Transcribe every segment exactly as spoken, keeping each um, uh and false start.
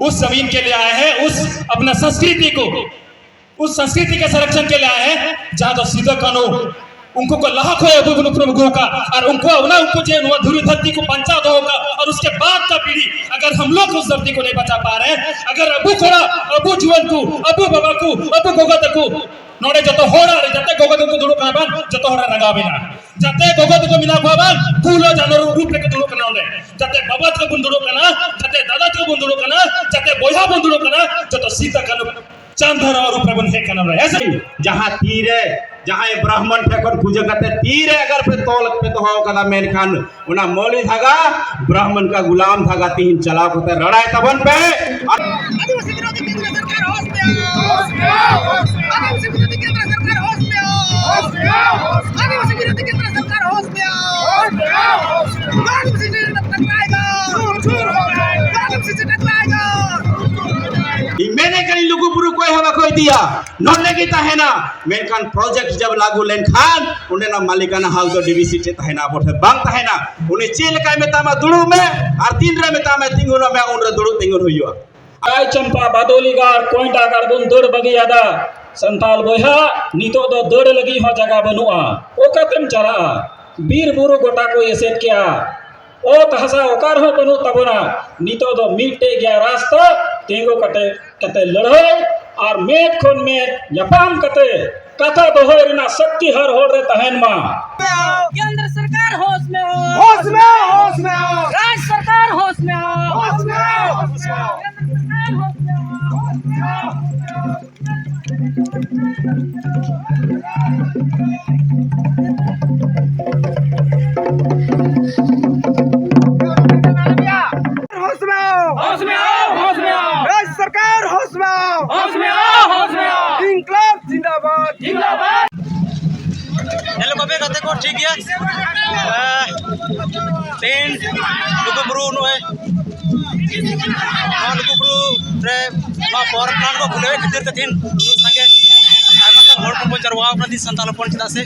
उस जमीन के लिए आए हैं, उस अपना संस्कृति को, उस संस्कृति के संरक्षण के लिए आए हैं, जहां तो सीता कानू उनको को लाख हो अबू बन प्रभु का, और उनको ना उनको जे नुआ धुरी धरती को पंचा दो होगा, और उसके बाद का पीढ़ी अगर हम लोग उस धरती को नहीं बचा पा रहे हैं, अगर अबू कोड़ा, अबू जुवन को, अबू बाबा को, अबू गोगा तक को नोड़े जतो होड़ा रे जते गोगा तक को दुड़ो काबन जतो होड़ा रंगा बिना जते गोगा तक को मिना काबन फूलो जानवर रूप लेके दुड़ो करना होंगे। जते बाबा तक बुन दुड़ो करना, जते दादा तक बुन दुड़ो करना, जते बोया बुन दुड़ो करना, जतो सीता कानू ᱪᱟᱸᱫᱷᱟᱨᱟ ᱨᱩᱯ ᱨᱮᱵᱚᱱ ᱦᱮᱡ ᱠᱟᱱᱟ ᱵᱚᱞᱮ, ᱦᱮᱸ ᱥᱮ? ᱡᱟᱦᱟᱸ ᱛᱤᱨᱮ ᱡᱟᱦᱟᱸᱭ ᱵᱨᱟᱦᱢᱚᱱ ᱴᱷᱮᱱ ᱠᱷᱚᱱ ᱯᱩᱡᱟᱹ ᱠᱟᱛᱮ ᱛᱤᱨᱮ ᱟᱜᱟᱨ ᱯᱮ ᱛᱚᱞ ᱯᱮ ᱫᱚᱦᱚ ᱠᱟᱫᱟ, ᱢᱮᱱᱠᱷᱟᱱ ᱚᱱᱟ ᱢᱚᱞᱤ ᱫᱷᱟᱜᱟ ᱵᱨᱟᱦᱢᱚᱱ ᱠᱟ ᱜᱩᱞᱟᱢ ᱫᱷᱟᱜᱟ ᱛᱤᱦᱤᱧ ᱪᱟᱞᱟᱣ ᱠᱟᱛᱮ ᱨᱟᱲᱟᱭ ᱛᱟᱵᱚᱱ ᱯᱮ᱾ ᱟᱹᱫᱤᱵᱟᱹᱥᱤ ᱵᱤᱨᱳᱫᱷᱤ ᱠᱮᱱᱫᱨᱚ ᱥᱚᱨᱠᱟᱨ ᱦᱳᱥ ᱢᱮ ᱟᱣ᱾ ᱟᱹᱫᱤᱵᱟᱹᱥᱤ ᱵᱤᱨᱳᱫᱷᱤ ᱠᱮᱱᱫᱨᱚ ᱥᱚᱨᱠᱟᱨ ᱦᱳᱥ ᱢᱮ ᱟᱣ᱾ ᱟᱹᱫᱤᱵᱟᱹᱥᱤ ᱵᱤᱨᱳᱫᱷᱤ ᱠᱮᱱᱫᱨᱚ ᱥᱚᱨᱠᱟᱨ ᱦᱳᱥ ᱢᱮ ᱟᱣ᱾ ᱟᱹᱫᱤᱵᱟᱹᱥᱤ ᱵᱤᱨᱳᱫᱷᱤ ᱠᱮᱱᱫᱨᱚ ᱥᱚᱨᱠᱟᱨ ᱦᱳᱥ ᱢᱮ ᱟᱣ᱾ ᱟᱹᱫᱤᱵᱟᱹᱥᱤ ᱵᱤᱨᱳᱫᱷᱤ ᱠᱮᱱᱫᱨᱚ ᱥᱚᱨᱠᱟᱨ ᱦᱳᱥ ᱢᱮ ᱟᱣ᱾ ᱤᱧ ᱢᱮᱱᱮᱫ ᱠᱟᱹᱱᱟᱹᱧ, ᱞᱩᱜᱩ ᱵᱩᱨᱩ ᱠᱚᱭ ᱦᱚᱸ ᱵᱟᱠᱚ ᱤᱫᱤᱭᱟ, ᱱᱚᱰᱮ ᱜᱮ ᱛᱟᱦᱮᱱᱟ᱾ ᱢᱮᱱᱠᱷᱟᱱ ᱯᱨᱚᱡᱮᱠᱴ ᱡᱟᱵ ᱞᱟᱹᱜᱩ ᱞᱮᱱᱠᱷᱟᱱ ᱚᱸᱰᱮᱱᱟᱜ ᱢᱟᱹᱞᱤᱠᱟᱱᱟ ᱦᱟᱞ ᱫᱚ ᱰᱤᱵᱤᱥᱤ ᱴᱷᱮᱱ ᱛᱟᱦᱮᱱᱟ, ᱟᱵᱚ ᱴᱷᱮᱱ ᱵᱟᱝ ᱛᱟᱦᱮᱱᱟ᱾ ᱩᱱᱤ ᱪᱮᱫ ᱞᱮᱠᱟᱭ ᱢᱮᱛᱟᱢᱟ ᱫᱩᱲᱩᱵ ᱢᱮ, ᱟᱨ ᱛᱤᱱ ᱨᱮ ᱢᱮᱛᱟᱢᱟᱭ ᱛᱤᱸᱜᱩᱱ ᱢᱮ, ᱩᱱ ᱨᱮ ᱫᱩᱲᱩᱵ ᱛᱤᱸᱜᱩᱱ ᱦᱩᱭᱩᱜᱼᱟ᱾ ᱨᱟᱭᱪᱟᱢᱯᱟ, ᱵᱟᱫᱚᱞᱤᱜᱟᱲ, ᱠᱚᱭᱰᱟᱜᱟᱲ ᱵᱚᱱ ᱫᱟᱹᱲ ᱵᱟᱹᱜᱤᱭᱟᱫᱟ᱾ ᱥᱟᱱᱛᱟᱞ ᱵᱚᱭᱦᱟ, ᱱᱤᱛᱚᱜ ᱫᱚ ᱫᱟᱹᱲ ᱞᱟᱹᱜᱤᱫ ᱦᱚᱸ ᱡᱟᱭᱜᱟ ᱵᱟᱹᱱᱩᱜᱼᱟ᱾ ᱚᱠᱟᱛᱮᱢ ᱪᱟᱞᱟᱜᱼᱟ? ᱵᱤᱨ ᱵᱩᱨᱩ ᱜᱚᱴᱟ ᱠᱚ ᱮᱥᱮᱫ ᱠᱮᱜᱼᱟ᱾ ᱚᱛ ᱦᱟᱥᱟ ᱚᱠᱟ ᱨᱮᱦᱚᱸ ᱵᱟᱹᱱᱩᱜ ᱛᱟᱵᱚᱱᱟ᱾ ᱱᱤᱛᱚᱜ ᱫᱚ ᱢᱤᱫᱴᱮᱡ ᱜᱮᱭᱟ ᱨᱟᱥᱛᱟ, ᱛᱤᱸᱜᱩ ᱠᱟᱛᱮ, ᱠᱟᱛᱮ ᱞᱟᱹᱲᱦᱟᱹᱭ ᱟᱨ ᱢᱮᱫ ᱠᱷᱚᱱ ᱢᱮᱫ ᱧᱟᱯᱟᱢ ᱠᱟᱛᱮ ᱠᱟᱛᱷᱟ ᱫᱚᱦᱚᱭ ᱨᱮᱱᱟᱜ ᱥᱚᱠᱛᱤ ᱦᱚᱨ ᱦᱚᱲ ᱨᱮ ᱛᱟᱦᱮᱱ ᱢᱟ᱾ ᱠᱮᱱᱫᱨᱚ ᱥᱚᱨᱠᱟᱨ ᱦᱳᱥ ᱢᱮ ᱟᱣ᱾ ᱦᱳᱥ ᱢᱮ ᱟᱣ, ᱦᱳᱥ ᱢᱮ ᱟᱣ᱾ ᱨᱟᱡᱽ ᱥᱚᱨᱠᱟᱨ ᱦᱳᱥ ᱢᱮ ᱟᱣ᱾ ᱦᱳᱥ ᱢᱮ ᱟᱣ, ᱦᱳᱥ ᱢᱮ ᱟᱣ᱾ ᱠᱮᱱᱫᱨᱚ ᱥᱚᱨᱠᱟᱨ ᱦᱳᱥ ᱢᱮ ᱟᱣ᱾ ᱦᱳᱥ ᱢᱮ ᱟᱣ! ᱦᱳᱥ ᱢᱮ ᱟᱣ! ᱦᱳᱥ ᱢᱮ ᱟᱣ! ᱨᱟᱡᱽ ᱥᱚᱨᱠᱟᱨ ᱦᱳᱥ ᱢᱮ ᱟᱣ! ᱦᱳᱥ ᱢᱮ ᱟᱣ! ᱦᱳᱥ ᱢᱮ ᱟᱣ! ᱤᱱᱠᱞᱟᱵ ᱡᱤᱱᱫᱟᱵᱟᱫ! ᱡᱤᱱᱫᱟᱵᱟᱫ! ᱧᱮᱞ ᱠᱚᱯᱮ ᱜᱟᱛᱮ ᱠᱚ, ᱴᱷᱤᱠ ᱜᱮᱭᱟ᱾ ᱮ, ᱛᱮᱦᱮᱧ ᱞᱩᱜᱩᱵᱩᱨᱩ ᱱᱚᱜᱼᱚᱭ ᱱᱚᱣᱟ ᱞᱩᱜᱩᱵᱩᱨᱩ ᱨᱮ ᱱᱚᱣᱟ ᱯᱟᱣᱟᱨ ᱯᱞᱟᱱᱴ ᱠᱚ ᱠᱷᱩᱞᱟᱹᱣ ᱠᱷᱟᱹᱛᱤᱨ ᱛᱮ ᱛᱮᱦᱮᱧ ᱩᱱᱟᱹᱜ ᱥᱟᱸᱜᱮ ᱟᱭᱢᱟ ᱜᱟᱱ ᱦᱚᱲ ᱠᱚᱠᱚ ᱡᱟᱨᱣᱟ ᱟᱠᱟᱱᱟ᱾ ᱫᱤ ᱥᱟᱱᱛᱟᱲ ᱦᱚᱯᱚᱱ ᱪᱮᱫᱟᱜ ᱥᱮ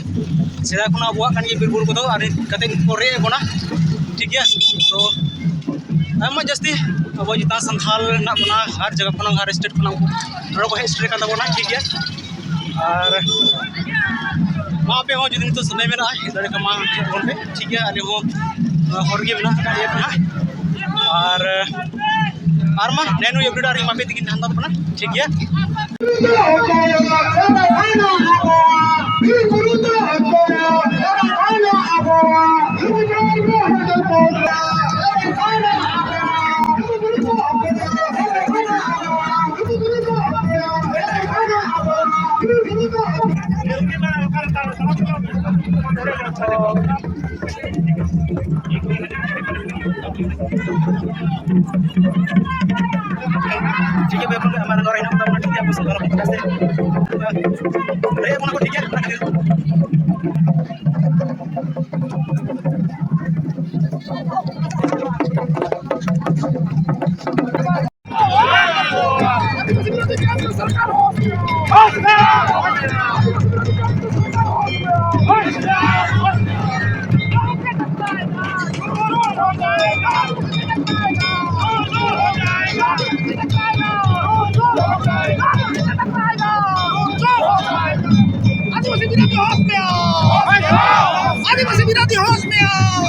ᱥᱮᱫᱟᱭ ᱠᱷᱚᱱᱟᱜ ᱟᱵᱚᱣᱟᱜ ᱠᱟᱱ ᱜᱮᱭᱟ ᱵᱤᱨ ᱵᱩᱨᱩ ᱠᱚᱫᱚ, ᱟᱨ ᱱᱤᱛ ᱠᱟᱛᱮ ᱩᱱᱠᱩ ᱠᱚ ᱨᱮᱡ ᱮᱫ ᱵᱚᱱᱟ, ᱴᱷᱤᱠ ᱜᱮᱭᱟ᱾ ᱛᱚ ᱟᱭᱢᱟ ᱡᱟᱹᱥᱛᱤ ᱟᱵᱚ ᱡᱮᱛᱟ ᱥᱟᱱᱛᱷᱟᱞ ᱦᱮᱱᱟᱜ ᱵᱚᱱᱟ, ᱦᱟᱨ ᱡᱟᱭᱜᱟ ᱠᱷᱚᱱᱟᱜ, ᱦᱟᱨ ᱥᱴᱮᱴ ᱠᱷᱚᱱᱟᱜ ᱱᱚᱰᱮ ᱠᱚ ᱦᱮᱡ ᱥᱮᱴᱮᱨ ᱠᱟᱱ ᱛᱟᱵᱚᱱᱟ, ᱴᱷᱤᱠ ᱜᱮᱭᱟ᱾ ᱟᱨ ᱢᱟ ᱟᱯᱮ ᱦᱚᱸ ᱡᱩᱫᱤ ᱱᱤᱛᱚᱜ ᱥᱚᱢᱚᱭ ᱢᱮᱱᱟᱜᱼᱟ, ᱦᱮᱡ ᱫᱟᱲᱮ ᱠᱟᱢᱟ ᱦᱮᱡ ᱟᱵᱚᱱ ᱯᱮ, ᱴᱷᱤᱠ ᱜᱮᱭᱟ᱾ ᱟᱞᱮ ᱦᱚᱸ ᱦᱚᱲ ᱜᱮ ᱢᱮᱱᱟᱜ ᱟᱠᱟᱫ ᱞᱮᱭᱟ ᱱᱟᱦᱟᱜ᱾ ᱟᱨ ᱟᱨ ᱢᱟ ᱱᱮᱱᱩ ᱮᱵᱨᱤᱰᱟ ᱨᱤᱧ ᱢᱟᱯᱮ ᱛᱤᱠᱤᱱ ᱛᱟᱦᱮᱱ ᱛᱟᱵᱚᱱᱟ, ᱴᱷᱤᱠ ᱜᱮᱭᱟ᱾ ᱴᱷᱤᱠ ᱜᱮᱭᱟ, ᱵᱮᱯᱟᱨ ᱫᱚ ᱟᱢᱟᱜ ᱱᱚᱰᱮ ᱦᱮᱱᱟᱜ ᱛᱟᱵᱚᱱᱟ, ᱴᱷᱤᱠ ᱜᱮᱭᱟ, ᱟᱵᱚ ᱥᱟᱱᱛᱟᱲ ᱦᱚᱯᱚᱱ ᱠᱟᱱᱟ ᱥᱮ? ᱞᱟᱹᱭ ᱟᱵᱚᱱᱟ ᱠᱚ, ᱴᱷᱤᱠ ᱜᱮᱭᱟ, ᱚᱱᱟ ᱠᱷᱟᱹᱛᱤᱨ᱾ आदिवासी विरोधी होश में आओ। आदिवासी विरोधी होश में आओ।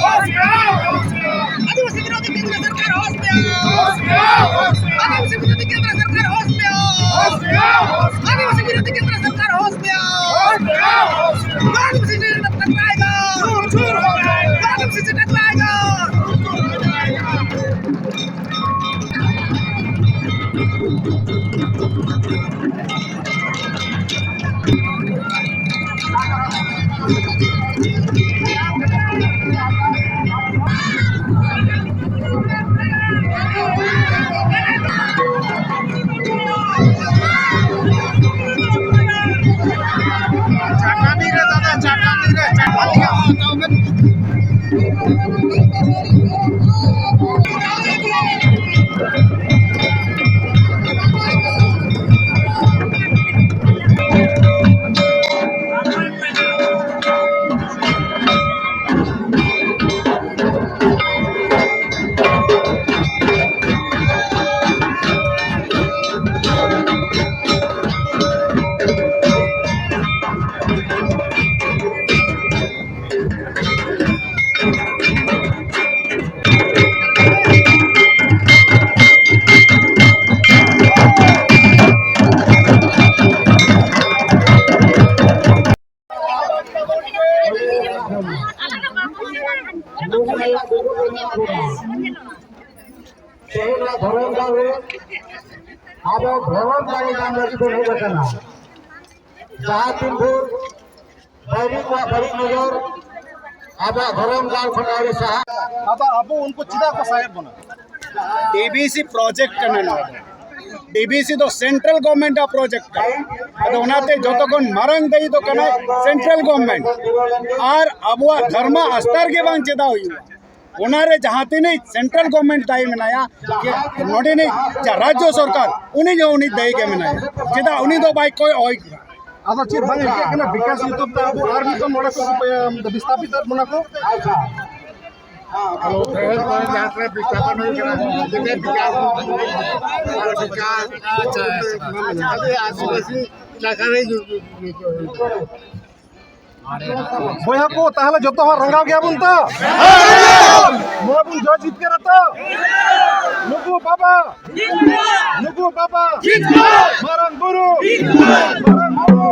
आदिवासी विरोधी केंद्र सरकार होश में आओ। आदिवासी विरोधी केंद्र सरकार होश में आओ। आदिवासी विरोधी केंद्र सरकार होश में आओ। आदिवासी से टकराएगा। आदिवासी से टकराएगा। ᱪᱟᱴᱟᱱᱤ ᱨᱮ ᱫᱟᱫᱟ, ᱪᱟᱴᱟᱱᱤ ᱨᱮ, ᱪᱟᱴᱟᱱᱤ ᱨᱮ ᱦᱟᱛᱟᱣ ᱵᱮᱱ᱾ ᱟᱵᱚ ᱫᱷᱚᱨᱚᱢ ᱫᱟᱲᱮ ᱧᱟᱢ ᱞᱟᱹᱜᱤᱫ ᱵᱚᱱ ᱦᱮᱡ ᱟᱠᱟᱱᱟ᱾ ᱡᱟᱦᱟᱸ ᱛᱤᱱ ᱵᱷᱳᱨ ᱵᱟᱹᱭᱨᱤ ᱠᱚᱣᱟᱜ ᱵᱟᱹᱲᱤᱡ ᱱᱚᱡᱚᱨ ᱟᱵᱚᱣᱟᱜ ᱫᱷᱚᱨᱚᱢ ᱜᱟᱲ ᱠᱷᱚᱱ ᱟᱹᱣᱨᱤ ᱥᱟᱦᱟ᱾ ᱟᱫᱚ ᱟᱵᱚ ᱩᱱᱠᱩ ᱪᱮᱫᱟᱜ ᱠᱚ ᱥᱟᱦᱮᱫ ᱵᱚᱱᱟ? ᱰᱤᱵᱤᱥᱤ ᱯᱨᱚᱡᱮᱠᱴ ᱠᱟᱱᱟ ᱱᱚᱣᱟ ᱫᱚ᱾ ᱰᱤᱵᱤᱥᱤ ᱫᱚ ᱥᱮᱱᱴᱨᱟᱞ ᱜᱚᱵᱷᱢᱮᱱᱴ ᱟᱜ ᱯᱨᱚᱡᱮᱠᱴ ᱠᱟᱱᱟ᱾ ᱟᱫᱚ ᱚᱱᱟᱛᱮ ᱡᱚᱛᱚ ᱠᱷᱚᱱ ᱢᱟᱨᱟᱝ ᱫᱟᱹᱭᱤ ᱫᱚ ᱠᱟᱱᱟᱭ ᱥᱮᱱᱴᱨᱟᱞ ᱜᱚᱵᱷᱢᱮᱱᱴ᱾ ᱟᱨ ᱟᱵᱚᱣᱟᱜ ᱫᱷᱚᱨᱢᱚ ᱟᱥᱛᱷᱟ ᱨᱮᱜᱮ ᱵᱟᱝ ᱪᱮᱫᱟᱜ ᱦᱩᱭᱩᱜᱼᱟ? ᱚᱱᱟᱨᱮ ᱡᱟᱦᱟᱸ ᱛᱤᱱᱟᱹᱜ ᱥᱮᱱᱴᱨᱟᱞ ᱜᱚᱵᱷᱢᱮᱱᱴ ᱫᱟᱭᱤ ᱢᱮᱱᱟᱭᱟ, ᱡᱮ ᱱᱚᱰᱮᱱᱤᱡ ᱡᱟ ᱨᱟᱡᱽᱡᱚ ᱥᱚᱨᱠᱟᱨ, ᱩᱱᱤ ᱦᱚᱸ ᱩᱱᱤ ᱫᱟᱭᱤ ᱜᱮ ᱢᱮᱱᱟᱭᱟ᱾ ᱪᱮᱫᱟᱜ ᱩᱱᱤ ᱫᱚ ᱵᱟᱭ ᱠᱚᱭ ᱚᱭ ᱠᱟᱱᱟ? ᱟᱫᱚ ᱪᱮᱫ ᱵᱟᱝ ᱟᱹᱭᱠᱟᱹᱜ ᱠᱟᱱᱟ? ᱵᱤᱠᱟᱥ ᱧᱩᱛᱩᱢ ᱛᱮ ᱟᱵᱚ ᱟᱨ ᱢᱤᱫᱴᱟᱝ ᱱᱚᱰᱮ ᱠᱚ ᱵᱤᱥᱛᱷᱟᱯᱤᱛ ᱮᱫ ᱵᱚᱱᱟ ᱠᱚ᱾ ᱟᱪᱪᱷᱟ᱾ ᱦᱮᱞᱳ, ᱯᱷᱮᱰ ᱠᱚᱨᱮ ᱡᱟᱦᱟᱸ ᱠᱚᱨᱮ ᱵᱤᱥᱛᱷᱟᱯᱚᱱ ᱦᱩᱭ ᱠᱟᱱᱟ, ᱡᱮᱛᱮ ᱵᱤᱠᱟᱥ, ᱵᱤᱠᱟᱥ, ᱟᱪᱪᱷᱟ, ᱟᱪᱪᱷᱟ᱾ ᱟᱹᱰᱤ ᱟᱹᱫᱤᱵᱟᱹᱥᱤ ᱮᱞᱟᱠᱟ ᱨᱮ ᱵᱚᱭᱦᱟ ᱠᱚ, ᱛᱟᱦᱚᱞᱮ ᱡᱚᱛᱚ ᱦᱚᱲ ᱨᱟᱸᱜᱟᱣ ᱜᱮᱭᱟ ᱵᱚᱱ ᱛᱚ? ᱱᱚᱣᱟ ᱵᱚᱱ ᱡᱚᱭ ᱡᱤᱛᱠᱟᱹᱨᱟ ᱛᱚ? ᱱᱩᱠᱩ ᱵᱟᱵᱟ, ᱱᱩᱠᱩ ᱵᱟᱵᱟ, ᱢᱟᱨᱟᱝ ᱵᱩᱨᱩ, ᱢᱟᱨᱟᱝ ᱵᱩᱨᱩ᱾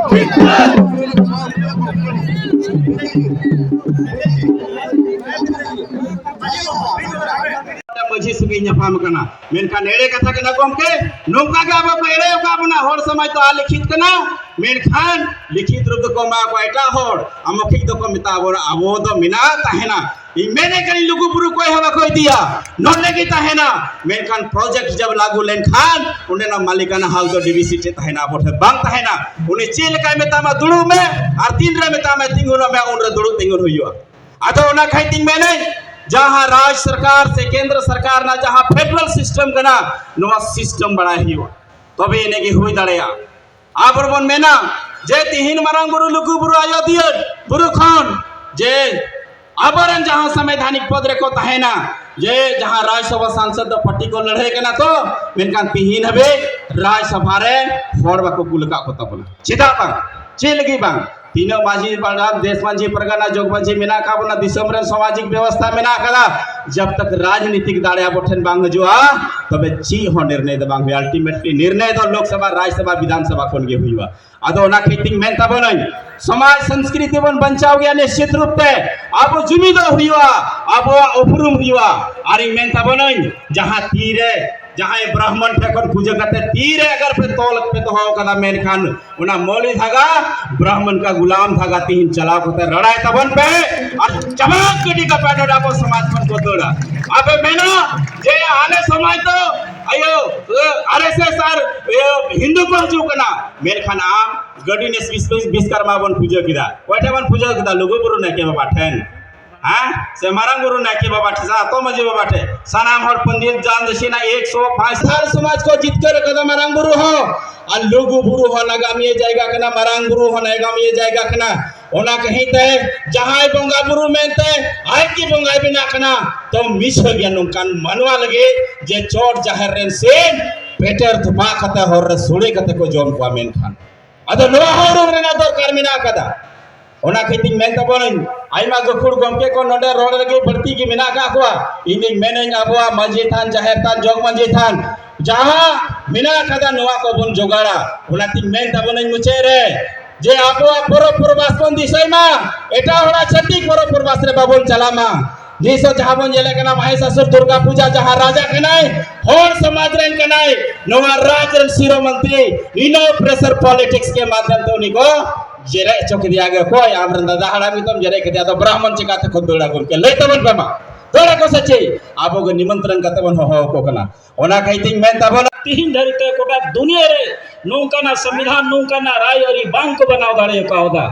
ᱢᱟᱹᱡᱷᱤ ᱥᱚᱸᱜᱮ ᱧᱟᱯᱟᱢ ᱠᱟᱱᱟ, ᱢᱮᱱᱠᱷᱟᱱ ᱮᱲᱮ ᱠᱟᱛᱷᱟ ᱠᱟᱱᱟ ᱜᱚᱢᱠᱮ᱾ ᱱᱚᱝᱠᱟ ᱜᱮ ᱟᱵᱚ ᱠᱚ ᱮᱲᱮ ᱟᱠᱟᱫ ᱵᱚᱱᱟ᱾ ᱦᱚᱲ ᱥᱚᱢᱟᱡᱽ ᱫᱚ ᱟᱞᱤᱠᱷᱤᱛ ᱠᱟᱱᱟ, ᱢᱮᱱᱠᱷᱟᱱ ᱞᱤᱠᱷᱤᱛ ᱨᱩᱯ ᱫᱚᱠᱚ ᱮᱢᱟ ᱠᱚᱣᱟ ᱮᱴᱟᱜ ᱦᱚᱲ, ᱟᱢ ᱢᱚᱠᱷᱤᱠ ᱫᱚᱠᱚ ᱢᱮᱛᱟ ᱵᱚᱱᱟ, ᱟᱵᱚ ᱫᱚ ᱢᱮᱱᱟᱜ ᱛᱟᱦᱮᱱᱟ᱾ ᱤᱧ ᱢᱮᱱᱮᱫ ᱠᱟᱹᱱᱟᱹᱧ, ᱞᱩᱜᱩ ᱵᱩᱨᱩ ᱠᱚᱭ ᱦᱚᱸ ᱵᱟᱠᱚ ᱤᱫᱤᱭᱟ, ᱱᱚᱰᱮ ᱜᱮ ᱛᱟᱦᱮᱱᱟ᱾ ᱢᱮᱱᱠᱷᱟᱱ ᱯᱨᱚᱡᱮᱠᱴ ᱡᱟᱵ ᱞᱟᱹᱜᱩ ᱞᱮᱱᱠᱷᱟᱱ ᱚᱸᱰᱮᱱᱟᱜ ᱢᱟᱹᱞᱤᱠᱟᱱᱟ ᱦᱟᱠ ᱫᱚ ᱰᱤᱵᱤᱥᱤ ᱴᱷᱮᱱ ᱛᱟᱦᱮᱱᱟ, ᱟᱵᱚ ᱴᱷᱮᱱ ᱵᱟᱝ ᱛᱟᱦᱮᱱᱟ᱾ ᱩᱱᱤ ᱪᱮᱫ ᱞᱮᱠᱟᱭ ᱢᱮᱛᱟᱢᱟ ᱫᱩᱲᱩᱵ ᱢᱮ, ᱟᱨ ᱛᱤᱱ ᱨᱮ ᱢᱮᱛᱟᱢᱟ ᱛᱤᱸᱜᱩᱱᱚᱜ ᱢᱮ, ᱩᱱᱨᱮ ᱫᱩᱲᱩᱵ ᱛᱤᱸᱜᱩᱱ ᱦᱩᱭᱩᱜᱼᱟ᱾ ᱟᱫᱚ ᱚᱱᱟ ᱠᱷᱟᱹᱛᱤᱨ ᱛᱤᱧ ᱢᱮᱱᱟᱹᱧ, ᱡᱟᱦᱟᱸ ᱨᱟᱡᱽ ᱥᱚᱨᱠᱟᱨ ᱥᱮ ᱠᱮᱱᱫᱨᱚ ᱥᱚᱨᱠᱟᱨ ᱨᱮᱱᱟᱜ ᱡᱟᱦᱟᱸ ᱯᱷᱮᱰᱟᱨᱟᱞ ᱥᱤᱥᱴᱮᱢ ᱠᱟᱱᱟ, ᱱᱚᱣᱟ ᱥᱤᱥᱴᱮᱢ ᱵᱟᱲᱟᱭ ᱦᱩᱭᱩᱜᱼᱟ, ᱛᱚᱵᱮ ᱮᱱᱮ ᱜᱮ ᱦᱩᱭ ᱫᱟᱲᱮᱭᱟᱜᱼᱟ᱾ ᱟᱵᱚ ᱵᱚᱱ ᱢᱮᱱᱟ ᱡᱮ ᱛᱤᱦᱤᱧ ᱢᱟᱨᱟᱝ ᱵᱩᱨᱩ ᱞᱩᱜᱩ ᱵᱩᱨᱩ ᱟᱡᱚᱫᱤᱭᱟᱹ ᱵᱩᱨᱩ ᱠᱷᱚᱱ ᱡᱮ ᱟᱵᱚᱨᱮᱱ ᱡᱟᱦᱟᱸ ᱥᱟᱢᱵᱤᱫᱷᱟᱱᱤᱠ ᱯᱚᱫᱽ ᱨᱮᱠᱚ ᱛᱟᱦᱮᱱᱟ, ᱡᱮ ᱡᱟᱦᱟᱸ ᱨᱟᱡᱽ ᱥᱚᱵᱷᱟ ᱥᱟᱝᱥᱚᱫ ᱫᱚ ᱯᱟᱨᱴᱤ ᱠᱚ ᱞᱟᱹᱲᱦᱟᱹᱭ ᱠᱟᱱᱟ ᱛᱚ, ᱢᱮᱱᱠᱷᱟᱱ ᱛᱤᱦᱤᱧ ᱦᱟᱹᱵᱤᱡ ᱨᱟᱡᱽ ᱥᱚᱵᱷᱟ ᱨᱮ ᱦᱚᱲ ᱵᱟᱠᱚ ᱠᱩᱞ ᱟᱠᱟᱫ ᱠᱚ ᱛᱟᱵᱚᱱᱟ᱾ ᱪᱮᱫᱟᱜ ᱵᱟᱝ? ᱪᱮᱫ ᱞᱟᱹᱜᱤᱫ ᱵᱟᱝ? ᱛᱤᱱᱟᱹᱜ ᱢᱟᱹᱡᱷᱤ ᱯᱟᱨᱜᱟᱱᱟ, ᱫᱮᱥ ᱢᱟᱹᱡᱷᱤ ᱯᱟᱨᱜᱟᱱᱟ, ᱡᱚᱜᱽ ᱢᱟᱹᱡᱷᱤ ᱢᱮᱱᱟᱜ ᱟᱠᱟᱫ ᱵᱚᱱᱟ, ᱫᱤᱥᱚᱢ ᱨᱮᱱ ᱥᱟᱢᱟᱡᱤᱠ ᱵᱮᱵᱚᱥᱛᱷᱟ ᱢᱮᱱᱟᱜ ᱟᱠᱟᱫᱟ, ᱡᱟᱵ ᱛᱟᱠ ᱨᱟᱡᱽᱱᱤᱛᱤᱠ ᱫᱟᱲᱮ ᱟᱵᱚ ᱴᱷᱮᱱ ᱵᱟᱝ ᱦᱤᱡᱩᱜᱼᱟ, ᱛᱚᱵᱮ ᱪᱮᱫ ᱦᱚᱸ ᱱᱤᱨᱱᱚᱭ ᱫᱚ ᱵᱟᱝ ᱦᱩᱭᱩᱜᱼᱟ᱾ ᱟᱞᱴᱤᱢᱮᱴᱞᱤ ᱱᱤᱨᱱᱚᱭ ᱫᱚ ᱞᱳᱠᱥᱚᱵᱷᱟ, ᱨᱟᱡᱽᱥᱚᱵᱷᱟ, ᱵᱤᱫᱷᱟᱱᱥᱚᱵᱷᱟ ᱠᱷᱚᱱ ᱜᱮ ᱦᱩᱭᱩᱜᱼᱟ᱾ ᱟᱫᱚ ᱚᱱᱟ ᱠᱷᱟᱹᱛᱤᱨ ᱛᱤᱧ ᱢᱮᱱ ᱛᱟᱵᱚᱱᱟᱹᱧ, ᱥᱚᱢᱟᱡᱽ ᱥᱚᱝᱥᱠᱨᱤᱛᱤ ᱵᱚᱱ ᱵᱟᱧᱪᱟᱣ ᱜᱮᱭᱟ ᱱᱤᱥᱪᱤᱛ ᱨᱩᱯ ᱛᱮ᱾ ᱟᱵᱚ ᱡᱩᱢᱤᱫᱚᱜ ᱦᱩᱭᱩᱜᱼᱟ, ᱟᱵᱚᱣᱟᱜ ᱩᱯᱨᱩᱢ ᱦᱩᱭᱩᱜᱼᱟ᱾ ᱟᱨᱤᱧ ᱢᱮᱱ ᱛᱟᱵᱚᱱᱟᱹᱧ, ᱡᱟᱦᱟᱸ ᱛᱤᱨᱮ ᱡᱟᱦᱟᱸᱭ ᱵᱨᱟᱦᱢᱚᱱ ᱴᱷᱮᱱ ᱠᱷᱚᱱ ᱯᱩᱡᱟᱹ ᱠᱟᱛᱮ ᱛᱤᱨᱮ ᱟᱜᱟᱨ ᱯᱮ ᱛᱚᱞ ᱯᱮ ᱫᱚᱦᱚ ᱠᱟᱫᱟ, ᱢᱮᱱᱠᱷᱟᱱ ᱚᱱᱟ ᱢᱚᱞᱤ ᱫᱷᱟᱜᱟ ᱵᱨᱟᱦᱢᱚᱱ ᱠᱟ ᱜᱩᱞᱟᱢ ᱫᱷᱟᱜᱟ ᱛᱤᱦᱤᱧ ᱪᱟᱞᱟᱣ ᱠᱟᱛᱮ ᱨᱟᱲᱟᱭ ᱛᱟᱵᱚᱱ ᱯᱮ ᱟᱨ ᱪᱟᱵᱟ ᱜᱤᱰᱤ ᱠᱟᱯᱮ ᱱᱚᱰᱮ ᱟᱵᱚ ᱥᱚᱢᱟᱡᱽ ᱠᱷᱚᱱ ᱠᱚ ᱫᱟᱹᱲᱟ᱾ ᱟᱯᱮ ᱢᱮᱱᱟ ᱡᱮ ᱟᱞᱮ ᱥᱚᱢᱟᱡᱽ ᱫᱚ ᱤᱭᱟᱹ ᱟᱨ ᱮᱥ ᱮᱥ ᱟᱨ ᱤᱭᱟᱹ ᱦᱤᱱᱫᱩ ᱠᱚ ᱦᱤᱡᱩᱜ ᱠᱟᱱᱟ, ᱢᱮᱱᱠᱷᱟᱱ ᱟᱢ ᱜᱟᱹᱰᱤ ᱱᱮᱥ ᱵᱤᱥ-, ᱵᱤᱥ-, ᱵᱤᱥᱠᱚᱨᱢᱟ ᱵᱚᱱ ᱯᱩᱡᱟᱹ ᱠᱮᱫᱟ, ᱚᱠᱚᱭ ᱴᱷᱮᱱ ᱵᱚᱱ ᱯᱩᱡᱟᱹ ᱠᱮᱫᱟ? ᱞᱩᱜᱩ ᱵᱩᱨᱩ ᱱᱟᱭᱠᱮ ᱵᱟᱵᱟ ᱴᱷᱮᱱ᱾ ᱦᱮᱸ? ᱥᱮ ᱢᱟᱨᱟᱝ ᱵᱩᱨᱩ ᱱᱟᱭᱠᱮ ᱵᱟᱵᱟ ᱴᱷᱮᱱ, ᱥᱮ ᱟᱛᱳ ᱢᱟᱹᱡᱷᱤ ᱵᱟᱵᱟ ᱴᱷᱮᱱ, ᱥᱟᱱᱟᱢ ᱦᱚᱲ ᱯᱚᱱᱰᱤᱛ ᱡᱟᱱ ᱫᱟᱹᱥᱤᱱᱟ ᱮᱠᱥᱚ ᱯᱟᱸᱪ ᱥᱟᱱᱛᱟᱲ ᱥᱚᱢᱟᱡᱽ ᱠᱚ ᱡᱤᱛᱠᱟᱹᱨ ᱟᱠᱟᱫᱟ ᱢᱟᱨᱟᱝ ᱵᱩᱨᱩ ᱦᱚᱸ, ᱟᱨ ᱞᱩᱜᱩ ᱵᱩᱨᱩ ᱦᱚᱸ ᱱᱟᱜᱟᱢᱤᱭᱟᱹ ᱡᱟᱭᱜᱟ ᱠᱟᱱᱟ, ᱢᱟᱨᱟᱝ ᱵᱩᱨᱩ ᱦᱚᱸ ᱱᱟᱜᱟᱢᱤᱭᱟᱹ ᱡᱟᱭᱜᱟ ᱠᱟᱱᱟ᱾ ᱚᱱᱟ ᱠᱟᱹᱦᱤ ᱛᱮ ᱡᱟᱦᱟᱸᱭ ᱵᱚᱸᱜᱟ ᱵᱩᱨᱩ ᱢᱮᱱᱛᱮ ᱟᱡ ᱜᱮ ᱵᱚᱸᱜᱟᱭ ᱵᱮᱱᱟᱜ ᱠᱟᱱᱟ, ᱛᱚ ᱢᱤᱪᱷᱟᱹ ᱜᱮᱭᱟ ᱱᱚᱝᱠᱟᱱ ᱢᱟᱱᱣᱟ ᱞᱟᱹᱜᱤᱫ ᱡᱮ ᱪᱚᱴ ᱡᱟᱦᱮᱨ ᱨᱮᱱ ᱥᱤᱢ ᱯᱮᱴᱮᱨ ᱛᱚᱯᱟᱜ ᱠᱟᱛᱮ ᱦᱚᱨ ᱨᱮ ᱥᱳᱲᱮ ᱠᱟᱛᱮ ᱠᱚ ᱡᱚᱢ ᱠᱚᱣᱟ᱾ ᱢᱮᱱᱠᱷᱟᱱ ᱟᱫᱚ ᱱᱚᱣᱟ ᱦᱚᱸ ᱩᱨᱩᱢ ᱨᱮᱱᱟᱜ ᱫᱚᱨᱠᱟᱨ ᱢᱮᱱᱟᱜ ᱟᱠᱟᱫᱟ᱾ ᱚᱱᱟ ᱠᱷᱟᱹᱛᱤᱨ ᱢᱮᱱ ᱛᱟᱵᱚᱱᱟᱹᱧ, ᱟᱭᱢᱟ ᱜᱟᱹᱠᱷᱩᱲ ᱜᱚᱢᱠᱮ ᱠᱚ ᱱᱚᱰᱮ ᱨᱚᱲ ᱨᱮᱜᱮ ᱵᱟᱹᱲᱛᱤ ᱜᱮ ᱢᱮᱱᱟᱜ ᱟᱠᱟᱫ ᱠᱚᱣᱟ᱾ ᱤᱧ ᱫᱩᱧ ᱢᱮᱱᱟᱹᱧ, ᱟᱵᱚᱣᱟᱜ ᱢᱟᱹᱡᱷᱤ ᱛᱷᱟᱱ, ᱡᱟᱦᱮᱨ ᱛᱷᱟᱱ, ᱡᱚᱜᱽ ᱢᱟᱹᱡᱷᱤ ᱛᱷᱟᱱ, ᱡᱟᱦᱟᱸ ᱢᱮᱱᱟᱜ ᱟᱠᱟᱫᱟ, ᱱᱚᱣᱟ ᱠᱚᱵᱚᱱ ᱡᱚᱜᱟᱲᱟ᱾ ᱚᱱᱟᱛᱤᱧ ᱢᱮᱱ ᱛᱟᱵᱚᱱᱟᱹᱧ ᱢᱩᱪᱟᱹᱫ ᱨᱮ ᱡᱮ ᱟᱵᱚᱣᱟᱜ ᱯᱚᱨᱚᱵᱽ ᱯᱚᱨᱵᱟᱥ ᱵᱚᱱ ᱫᱤᱥᱟᱹᱭ ᱢᱟ, ᱮᱴᱟᱜ ᱦᱚᱲᱟᱜ ᱪᱷᱟᱹᱛᱤᱠ ᱯᱚᱨᱚᱵᱽ ᱯᱚᱨᱵᱟᱥ ᱨᱮ ᱵᱟᱵᱚᱱ ᱪᱟᱞᱟᱜ ᱢᱟ᱾ ᱱᱤᱥ ᱦᱚᱸ ᱡᱟᱦᱟᱸ ᱵᱚᱱ ᱧᱮᱞᱮᱫ ᱠᱟᱱᱟ, ᱢᱚᱦᱮᱥᱟᱥᱩᱨ ᱫᱩᱨᱜᱟ ᱯᱩᱡᱟ, ᱡᱟᱦᱟᱸ ᱨᱟᱡᱟ ᱠᱟᱱᱟᱭ, ᱦᱚᱲ ᱥᱚᱢᱟᱡᱽ ᱨᱮᱱ ᱠᱟᱱᱟᱭ, ᱱᱚᱣᱟ ᱨᱟᱡᱽ ᱨᱮᱱ ᱥᱤᱨᱟᱹ ᱢᱚᱱᱛᱨᱤ ᱤᱱᱟᱹ pressure politics ᱠᱮ ᱢᱟᱫᱷᱭᱚᱢ ᱛᱮ ᱩᱱᱤ ᱠᱚ ᱡᱮᱨᱮᱫ ᱦᱚᱪᱚ ᱠᱮᱫᱮᱭᱟ ᱜᱮ᱾ ᱚᱠᱚᱭ? ᱟᱢ ᱨᱮᱱ ᱫᱟᱫᱟ ᱦᱟᱲᱟᱢ ᱜᱮᱛᱚᱢ ᱡᱮᱨᱮᱫ ᱠᱮᱫᱮᱭᱟ, ᱟᱫᱚ ᱵᱨᱟᱦᱢᱚᱱ ᱪᱤᱠᱟᱹᱛᱮ ᱠᱚ ᱫᱟᱹᱲᱟ ᱜᱚᱢᱠᱮ? ᱞᱟᱹᱭ ᱛᱟᱵᱚᱱ ᱯᱮ ᱢᱟ, ᱫᱟᱹᱲ ᱟᱠᱚ ᱥᱮ ᱪᱮᱫ? ᱟᱵᱚ ᱜᱮ ᱱᱤᱢᱚᱱᱛᱨᱚᱱ ᱠᱟᱛᱮ ᱵᱚᱱ ᱦᱚᱦᱚ ᱟᱠᱚ ᱠᱟᱱᱟ᱾ ᱚᱱᱟ ᱠᱷᱟᱹᱛᱤᱨ ᱛᱤᱧ ᱢᱮᱱ ᱛᱟᱵᱚᱱᱟ, ᱛᱤᱦᱤᱧ ᱫᱷᱟᱹᱨᱤᱡ ᱛᱮ ᱜᱚᱴᱟ ᱫᱩᱱᱤᱭᱟᱹ ᱨᱮ ᱱᱚᱝᱠᱟᱱᱟᱜ ᱥᱚᱝᱵᱤᱫᱷᱟᱱ, ᱱᱚᱝᱠᱟᱱᱟᱜ ᱨᱟᱭ ᱟᱹᱨᱤ ᱵᱟᱝ ᱠᱚ ᱵᱮᱱᱟᱣ ᱫᱟᱲᱮ ᱠᱟᱣᱫᱟ᱾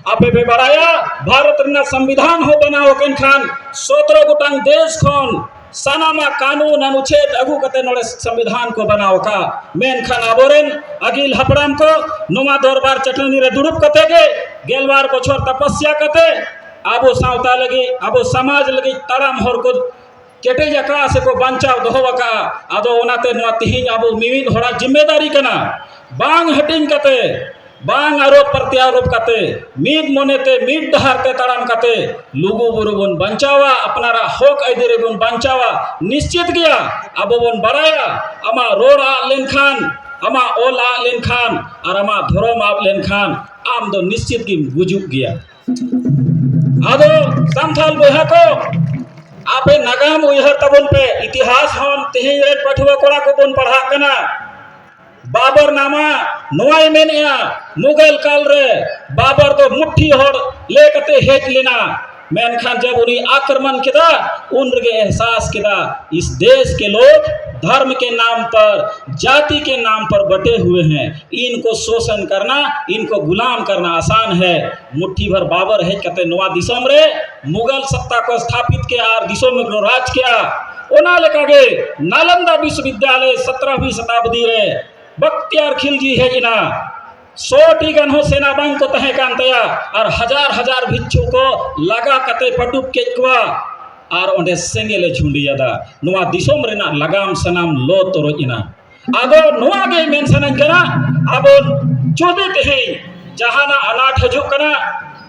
ᱟᱯᱮ ᱯᱮ ᱵᱟᱲᱟᱭᱟ, ᱵᱷᱟᱨᱚᱛ ᱨᱮᱱᱟᱜ ᱥᱚᱝᱵᱤᱫᱷᱟᱱ ᱦᱚᱸ ᱵᱮᱱᱟᱣ ᱟᱠᱟᱱ ᱠᱷᱟᱱ ᱥᱚᱛᱨᱚ ᱜᱚᱴᱟᱝ ᱫᱮᱥ ᱠᱷᱚᱱ ᱥᱟᱱᱟᱢᱟᱜ ᱠᱟᱹᱱᱩᱱ ᱚᱱᱩᱪᱷᱮᱫ ᱟᱹᱜᱩ ᱠᱟᱛᱮ ᱱᱚᱰᱮ ᱥᱚᱝᱵᱤᱫᱷᱟᱱ ᱠᱚ ᱵᱮᱱᱟᱣ ᱟᱠᱟᱫ᱾ ᱢᱮᱱᱠᱷᱟᱱ ᱟᱵᱚᱨᱮᱱ ᱟᱹᱜᱤᱞ ᱦᱟᱯᱲᱟᱢ ᱠᱚ ᱱᱚᱣᱟ ᱫᱚᱨᱵᱟᱨ ᱪᱟᱹᱴᱟᱹᱱᱤ ᱨᱮ ᱫᱩᱲᱩᱵ ᱠᱟᱛᱮ ᱜᱮ ᱜᱮᱞᱵᱟᱨ ᱵᱚᱪᱷᱚᱨ ᱛᱟᱯᱚᱥᱭᱟ ᱠᱟᱛᱮ ᱟᱵᱚ ᱥᱟᱶᱛᱟ ᱞᱟᱹᱜᱤᱫ, ᱟᱵᱚ ᱥᱚᱢᱟᱡᱽ ᱞᱟᱹᱜᱤᱫ ᱛᱟᱲᱟᱢ ᱦᱚᱨ ᱠᱚ ᱠᱮᱴᱮᱡ ᱟᱠᱟᱫᱼᱟ ᱥᱮᱠᱚ ᱵᱟᱧᱪᱟᱣ ᱫᱚᱦᱚ ᱟᱠᱟᱫᱼᱟ᱾ ᱟᱫᱚ ᱚᱱᱟᱛᱮ ᱱᱚᱣᱟ ᱛᱤᱦᱤᱧ ᱟᱵᱚ ᱢᱤᱢᱤᱫ ᱦᱚᱲᱟᱜ ᱡᱤᱢᱢᱮᱫᱟᱨᱤ ᱠᱟᱱᱟ, ᱵᱟᱝ ᱦᱟᱹᱴᱤᱧ ᱠᱟᱛᱮ, ᱵᱟᱝ ᱟᱨᱳᱯ ᱯᱨᱚᱛᱭᱟᱨᱳᱯ ᱠᱟᱛᱮ, ᱢᱤᱫ ᱢᱚᱱᱮᱛᱮ ᱢᱤᱫ ᱰᱟᱦᱟᱨ ᱛᱮ ᱛᱟᱲᱟᱢ ᱠᱟᱛᱮ ᱞᱩᱜᱩ ᱵᱩᱨᱩ ᱵᱚᱱ ᱵᱟᱧᱪᱟᱣᱟ, ᱟᱯᱱᱟᱨᱟᱜ ᱦᱚᱠ ᱟᱹᱭᱫᱟᱹᱨᱤ ᱵᱚᱱ ᱵᱟᱧᱪᱟᱣᱟ᱾ ᱱᱤᱥᱪᱤᱛ ᱜᱮᱭᱟ, ᱟᱵᱚ ᱵᱚᱱ ᱵᱟᱲᱟᱭᱟ, ᱟᱢᱟᱜ ᱨᱚᱲ ᱟᱫ ᱞᱮᱱᱠᱷᱟᱱ, ᱟᱢᱟᱜ ᱚᱞ ᱟᱫ ᱞᱮᱱᱠᱷᱟᱱ ᱟᱨ ᱟᱢᱟᱜ ᱫᱷᱚᱨᱚᱢ ᱟᱫ ᱞᱮᱱᱠᱷᱟᱱ ᱟᱢ ᱫᱚ ᱱᱤᱥᱪᱤᱛ ᱜᱮᱢ ᱜᱩᱡᱩᱜ ᱜᱮᱭᱟ᱾ ᱟᱫᱚ ᱥᱟᱱᱛᱟᱲ ᱵᱚᱭᱦᱟ ᱠᱚ, ᱟᱯᱮ ᱱᱟᱜᱟᱢ ᱩᱭᱦᱟᱹᱨ ᱛᱟᱵᱚᱱ ᱯᱮ, ᱤᱛᱤᱦᱟᱥ ᱦᱚᱸ ᱛᱮᱦᱮᱧ ᱨᱮᱱ ᱯᱟᱹᱴᱷᱩᱣᱟᱹ ᱠᱚᱲᱟ ᱠᱚᱵᱚᱱ ᱯᱟᱲᱦᱟᱜ ᱠᱟᱱᱟ᱾ ᱵᱟᱵᱚᱨ ᱱᱟᱢᱟ ᱱᱚᱣᱟᱭ ᱢᱮᱱᱮᱜᱼᱟ, ᱢᱩᱜᱷᱚᱞ ᱠᱟᱞ ᱨᱮ ᱵᱟᱵᱚᱨ ᱫᱚ ᱢᱩᱴᱷᱤ ᱦᱚᱲ ᱞᱮ ᱠᱟᱛᱮ ᱦᱮᱡ ᱞᱮᱱᱟ, ᱢᱮᱱᱠᱷᱟᱱ ᱡᱟᱵ ᱩᱱᱤ ᱟᱠᱨᱚᱢᱚᱱ ᱠᱮᱫᱟ, ᱩᱱ ᱨᱮᱜᱮ ᱮᱦᱥᱟᱥ ᱠᱮᱫᱟ, ᱤᱥ ᱫᱮᱥ ᱠᱮ ᱞᱳᱜ ᱫᱷᱚᱨᱢ ᱠᱮ ᱱᱟᱢ ᱯᱟᱨ, ᱡᱟᱛᱤ ᱠᱮ ᱱᱟᱢ ᱯᱟᱨ ᱵᱟᱴᱮ ᱦᱩᱭᱮ ᱦᱮᱸ, ᱤᱱᱠᱳ ᱥᱳᱥᱚᱱ ᱠᱟᱨᱱᱟ, ᱤᱱᱠᱳ ᱜᱩᱞᱟᱢ ᱠᱟᱨᱱᱟ ᱟᱥᱟᱱ ᱦᱮᱸ᱾ ᱢᱩᱴᱷᱤ ᱵᱷᱟᱨ ᱵᱟᱵᱚᱨ ᱦᱮᱡ ᱠᱟᱛᱮ ᱱᱚᱣᱟ ᱫᱤᱥᱚᱢ ᱨᱮ ᱢᱩᱜᱷᱚᱞ ᱥᱚᱛᱛᱟ ᱠᱚ ᱥᱛᱷᱟᱯᱤᱛ ᱠᱮᱜᱼᱟ ᱟᱨ ᱫᱤᱥᱚᱢ ᱨᱮᱠᱚ ᱨᱟᱡᱽ ᱠᱮᱜᱼᱟ᱾ ᱚᱱᱟ ᱞᱮᱠᱟᱜᱮ ᱱᱟᱞᱚᱱᱫᱟ ᱵᱤᱥᱣᱚᱵᱤᱫᱽᱫᱟᱞᱚᱭ ᱥᱚᱛᱨᱚᱦᱚᱸ ᱥᱚᱛᱟᱵᱫᱤ ᱨᱮ ᱵᱚᱠᱛᱤᱭᱟᱨ ᱠᱷᱤᱞᱡᱤ ᱦᱮᱡ ᱮᱱᱟ᱾ ᱥᱚ ᱴᱤ ᱜᱟᱱ ᱦᱚᱸ ᱥᱮᱱᱟ ᱵᱟᱝ ᱠᱚ ᱛᱟᱦᱮᱸ ᱠᱟᱱ ᱛᱟᱭᱟ ᱟᱨ ᱦᱟᱡᱟᱨ ᱦᱟᱡᱟᱨ ᱵᱷᱤᱠᱠᱷᱩ ᱠᱚ ᱞᱟᱜᱟ ᱠᱟᱛᱮ ᱯᱟᱹᱰᱩᱵ ᱠᱮᱫ ᱠᱚᱣᱟ ᱟᱨ ᱚᱸᱰᱮ ᱥᱮᱸᱜᱮᱞ ᱮ ᱡᱷᱩᱸᱰᱤᱭᱟᱫᱟ᱾ ᱱᱚᱣᱟ ᱫᱤᱥᱚᱢ ᱨᱮᱱᱟᱜ ᱞᱟᱜᱟᱢ ᱥᱟᱱᱟᱢ ᱞᱚ ᱛᱚᱨᱚᱡ ᱮᱱᱟ᱾ ᱟᱫᱚ ᱱᱚᱣᱟ ᱜᱮ ᱢᱮᱱ ᱥᱟᱱᱟᱧ ᱠᱟᱱᱟ, ᱟᱵᱚ ᱡᱩᱫᱤ ᱛᱮᱦᱮᱧ ᱡᱟᱦᱟᱱᱟᱜ ᱟᱱᱟᱴ ᱦᱤᱡᱩᱜ ᱠᱟᱱᱟ,